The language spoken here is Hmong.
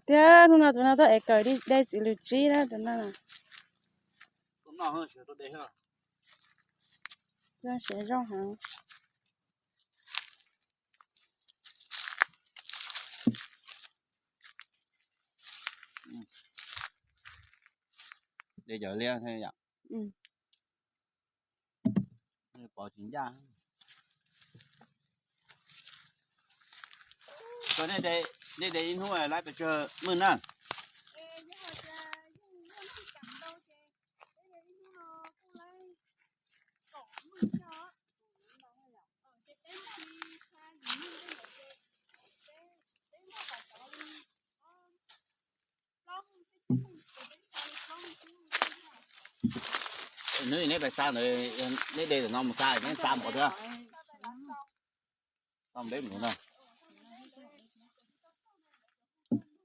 Thiab hnub no tus no tuaj ev kawm de txiv lws tsib na tus no. Zoo siab zoo heev. De cov liab thiab yom. Pov tsis ncaj. Nej de ib hnub lawv pes tsawg mwj na? Hnub neb pais xa ntawd, neb de tom no mus xa, neb xa mus qhov twg? Xa peb mus no.